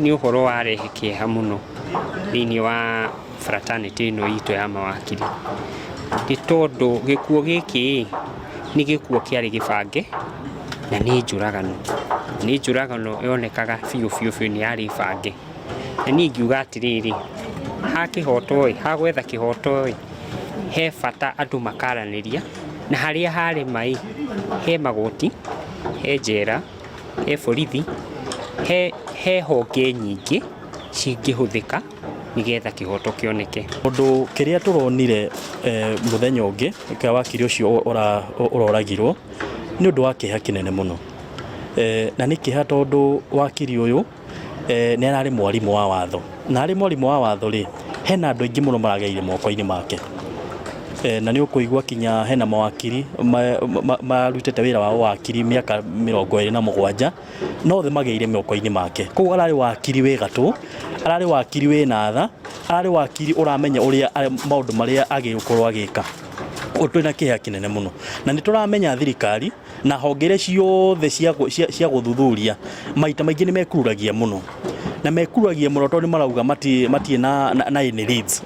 Nĩ ũhoro warehe kĩeha mũno thĩinĩ wa fraternity ĩno itũ ya mawakiri, nĩ tondũ gĩkuũ gĩkĩ nĩ gĩkuũ kĩarĩ gĩbange na nĩ njũragano, nĩ njũragano yonekaga biũ biũ biũ nĩ yarĩ bange. Na niĩ ingiuga atĩrĩrĩ, ha kĩhoto ĩ, ha gwetha kĩhoto ĩ, he bata andũ makaranĩria, na harĩa harema ĩ, he magoti, he njera, he borithi, he honge nyingĩ cingĩhũthĩka nĩgetha kĩhoto kĩoneke. Ũndũ kĩrĩa tũronire mũthenya ũngĩ kĩa wakiri ũcio ũroragirwo nĩ ũndũ wa kĩeha kĩnene mũno. Na nĩ kĩeha tondũ wakiri ũyũ nĩ ararĩ mwarimũ wa watho, na arĩ mwarimũ wa watho rĩ, hena andũ aingĩ mũno maragereire moko-inĩ make. Na nĩ ũkũigua kinya hena mawakiri marutĩte wĩra wa wakiri mĩaka 27 no othe mageire moko-inĩ make. Koguo ararĩ wakiri wĩ gatũ, ararĩ wakiri wĩna tha, ararĩ wakiri ũramenya ũrĩa maũndũ marĩa agĩrĩirwo gũkorwo agĩka. Koguo twĩna kĩeha kĩnene mũno, na nĩ tũramenya thirikari na honge iria ciothe cia gũthuthuria maita maingĩ nĩ mekururagia mũno, na mekururagia mũno tondũ nĩ marauga matirĩ na any leads,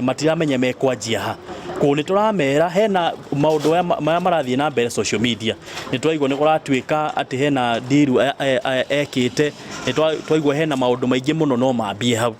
matiramenya mekwanjia ha. Koguo nĩ tũramera hena maũndũ maya marathiĩ na mbere social media, nĩ twaigua nĩ kũratuĩka atĩ hena deal ekĩte, nĩ twaigua hena maũndũ maingĩ mũno no mambie hau.